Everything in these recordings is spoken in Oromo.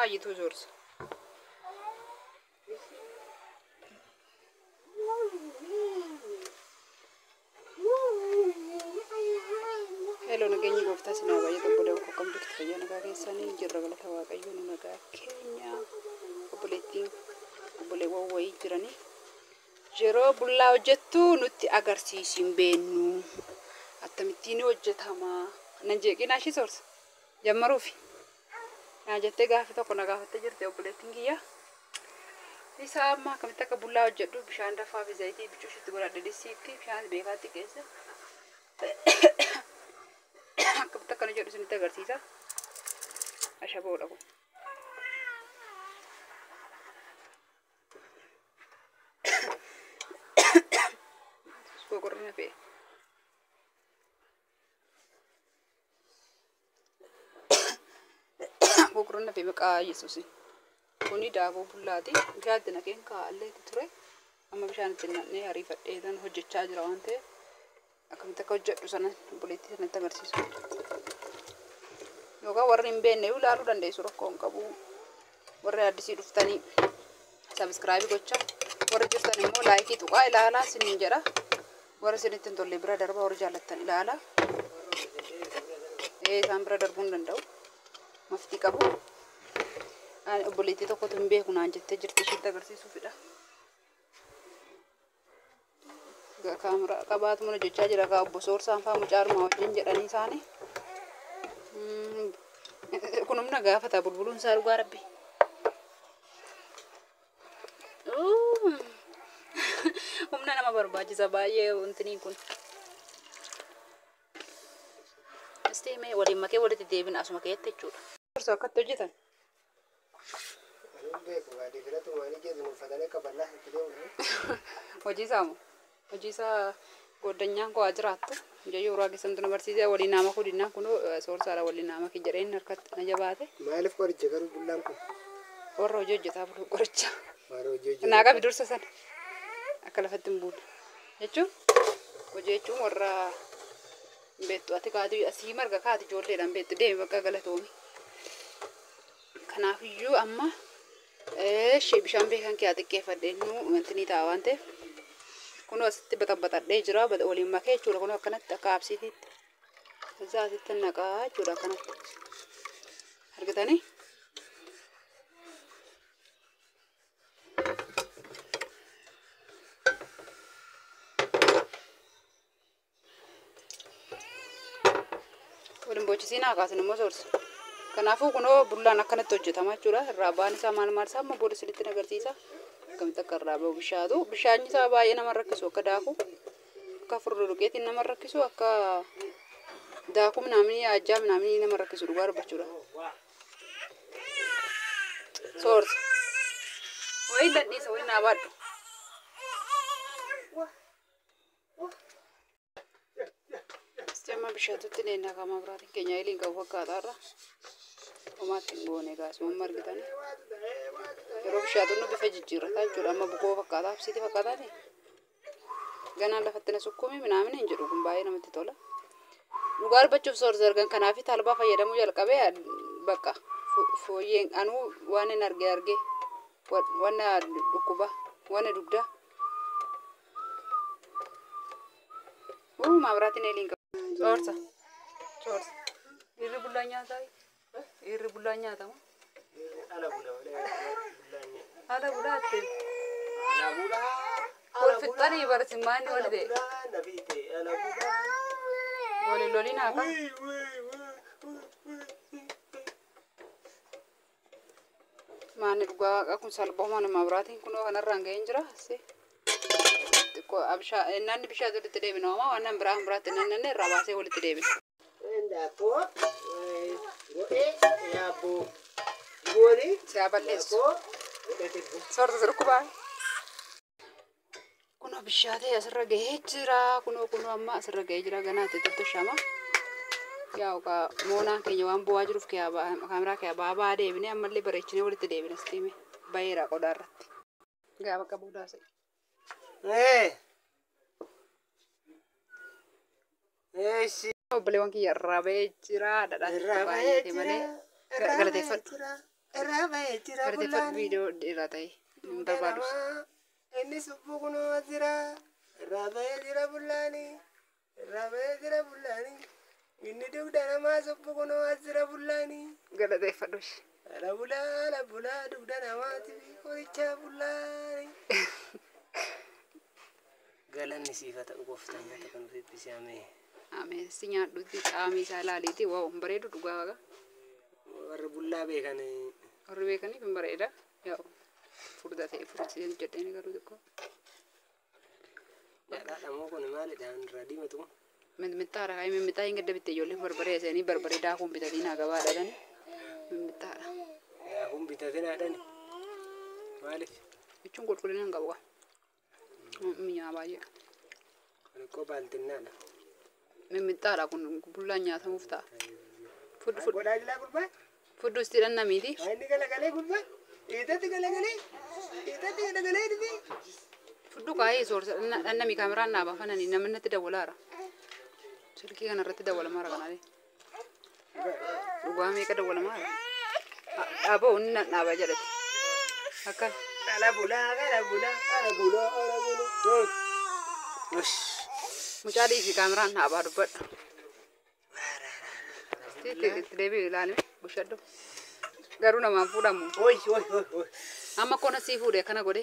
Maayyituu soorsa. Hello nageenyi gooftaa sinaa baay'ee obboleewwan koo akkam jirtu fayyaa nagaa keessanii jirra galata waaqayyoo nu nagaa keenya obboleettiin obboleewwan wayii jiranii yeroo bullaa hojjettu nutti agarsiisi hin beennu akkamittiin hojjetama nan jeeqinaa ishii soorsa jammaruufi naa jettee gaaffii tokko na gaafattee jirti obboleettiin kiyya. Isa amma akkamitti akka bullaa hojjedhu bishaan dafaa fi zayitii biccuu ishiitti godhadhe dissiitti bishaan beekaatti keessa akkamitti akkana jedhu isinitti agarsiisa. Ashaboodha kun. Gogorri na fe'e. Gogorri na fe'e maqaa Yesuusin. Kuni daakuu bullaati. Bishaan itti naqeen kaa'allee ture. Amma bishaan itti naqnee ariifadhee tan hojjechaa jira waan ta'eef akkamitti akka hojjedhu sana obboleettii sanatti agarsiisu. Yookaan warri hin beekne ilaaluu dandeessu rakkoo hin qabu. Warri addisii dhuftanii sabiskiraabii gocha. Warri jirtan immoo laayikii tuqaa ilaalaa isiniin jedha. Warri isinitti hin tolle bira darba warri jaallattan ilaala. Isaan bira darbuu hin danda'u. Maftii qabu. Obboleettii tokkotu hin beeku naan jettee jirti isheetti agarsiisuufidha. Kaameraa qabaatu mana hojjechaa jira kaa obbo Soorsaan fa'aa mucaa armaa wajjin jedhanii isaanii. Kun humna gaafata bulbuluun isaa dhugaa rabbi. Humna nama barbaachisa baay'ee wantiniin kun. Istee mee waliin makee walitti deebina asuma keetti jechuudha. Soorsa akkatti hojjetan. Hojii isaa moo? Hojii isaa goddanyaan koo haa jiraattu. Mucayyoo uraa keessantu na barsiisee waliin nama kudinaan kun soorsaadha waliin nama kee jedheen harkatti na jabaate. Maaliif qoricha garuu bullaan kun? Warra hojii hojjetaa bulu qoricha. Warra hojii hojjetaa. Naa qabi dursa sana. Akka lafatti hin buune. Jechuun hojii jechuun warra hin beektu ati kaati asii marga kaati ijoolleedhaan beektu deemi bakka galatoomi. Kanaafiyyuu amma eeshi bishaan beekan kee xiqqeeffadhe nu wanti ni ta'a waan ta'eef. Kunoo asitti baxaxadhee jira waliin makee jechuudha kunoo akkanatti akka absiitiitti. Isaa asitti naqaa jechuudha akkanatti. Argitanii? Waliin bochisiin haa kaasin immoo soorsa. Kanaafuu kunoo bullaan akkanatti hojjetama jechuudha. Irraa ba'aan isaa maal maal isaa amma booda isinitti agarsiisa. Akkamitti akka irraa ba'u bishaatu. Bishaan isaa baay'ee nama rakkisu akka daakuu. Akka furduruqeetiin nama rakkisu akka daakuu minaamini ajjaa minaamini nama rakkisu dhugaa dubbachuudha. Soorsa. Wayii dadhiisa wayii naa baadhu. Amma bishaatutti neennaa qaama biraatiin keenya iliin qabu fakkaataarra. Homaatti hin goone gaasuma argitanii. Yeroo bishaatonni bifa jijjiirrataa jechuudha. Amma bukoo fakkaataa absiitii fakkaataati. Ganaan lafatti na sukkuumi minaamin hin jedhu kun baay'ee namatti tola. Dhugaa dubbachuuf soorsa argan kanaaf talbaa fayyadamuu jalqabee bakka fooyyeen anuu waan hin arge arge wanna dhukkuba wanna dugda. Maabiraatiin eeliin qabu. Soorsa. Soorsa. Dhiirri bullaa nyaataa? Dhiirri bullaa nyaatamu? Ala bulaa malee bullaan nyaata. Ala bulaatti. Ala bulaa. Wal fixxanii barsimmaan wal ta'e. Ala bulaa na fiite ala bulaa. Waliin loliin haa qabu. Maanni dhugaa waaqa kun salphumaan maabiraatiin kunoo kanarraan ga'een jira. Naanni bishaan walitti deebina homaa waan biraa biraatti naannanne irraa baasee walitti deebina. Daabboo godhee yaabboo gooni Siyaa balleessu. daabboo godhate. Soorta sirkubaa. Kunoo bishaatee asirra ga'ee jira. Kunoo kunoo amma asirra ga'ee jira. Ganaa itti tottoshaama. Yaa ogaa moonaan keenya waan bu'aa jiruuf kaameraa kee ba'aa ba'aa deebinee ammallee bareechinee walitti deebina siime bayeera qodaa irratti. Gaafa qabu daasa'e. Eeshi. Obboleewwan kiyya irraa ba'ee jira. Dhadhaan Irraa ba'ee baay'ate jira. malee Irraa ba'ee galateeffadhu. jira. Irraa bahee jira Galateeffadhu bullaani. viidiyoo dheeraa ta'e hin barbaadu. Inni suphuu kunoo as jira. Irraa bahee jira bullaani. Irraa bahee jira bullaani. Inni dugda namaa suphuu kunoo as jira bullaani. Galateeffadhu ishee. Ala bulaa ala bulaa dugda namaati qoricha bullaani. Galanni siif haa ta'u gooftaa nyaata kan nuuf eebbise ameen. Ameen si nyaadhutti qaamii isaa ilaaliiti waa hin bareedu dhugaa waaqa. Warri bullaa beekan Warri beekaniif hin bareeda. Yaa'u furdaa ta'e furdisee jedheen garuu xiqqoo. Dhadhaadhamoo kun maalidha irraa diimatu kun? Mixmixaadha kaayee mixmixaa hin gadda bitte ijoolleen barbaree seenii barbaree daakuun bitatiin haa gabaa dhadhani. Mixmixaadha. Daakuun bitatin haadhani. Maaliif? Jechuun qulqullina hin qabu gaa. Mi'aa baay'ee. Kun ikkoo baaltinnaadha. Mixmixaadha kun bullaan nyaatamuuf ta'a. Fudhu fudhu. Godhaa jilaa gurbaa? Fudhu itti dhannamiiti. Inni galagalee gurbaa? Dhiitatti galagalee? Dhiitatti galagalee dhufee? Fudhu kaayee soorsa dhannamii kaameraan naa baafananii namni natti dawwalaara. Silkii kana irratti dawwalamaara kanaalee. Dhugaa meeqa dawwalamaara? Dhaaboo inni na dhaaba jedhate. Akka Ala bulaa ala bulaa ala bulaa ala bulaa. mucaa dhiisi kaameraan dhaabaa dubbadha. Itti itti deebi'u ilaalime bushadhu. Garuu namaan fuudhamu. Oy oy oy oy. Amma kona sii fuudhe akkana godhe.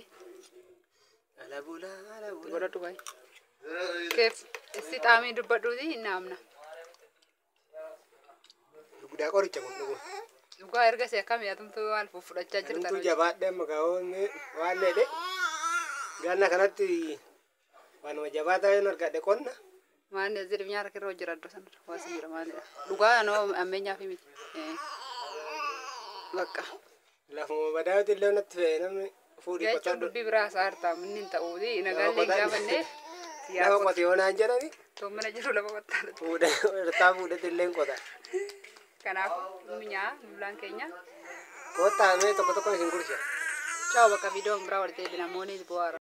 Ala bulaa ala bulaa. Godhadhu baay'ee. Keef itti xaamii dubbadhuuti hin dhaabna. Dugdaa qoricha kun dhuguma. Dhugaa erga see akkam yaatumtu maal fudhachaa jirta. Anumtuu jabaadhe amma kaa'oon waan leedhe. Ganna kanatti waanuma jabaa ta'een argadhe qonna. Maal jedhu nyaara kirra hojii iddoo sana waasi jira maalidha. Dhugaa anoo ammeenyaa fi miti. Bakka. Lafuma badaawati illee natti fe'e namni fuudhii Jechuun qotadhu. dubbii biraa isaa hartaa inni hin ta'uuti nagaan hin gaafanne. Lafa qotee naan jedhani Toommana jiru lafa qottaadha. fuudhee hirtaa fuudhee illee hin qota. Kanaafuu mi'aa bullaan keenya. Kottaa mee tokko tokko isin gursha. Ciao bakka viidiyoon biraa walitti deebina mooniis bu'aara.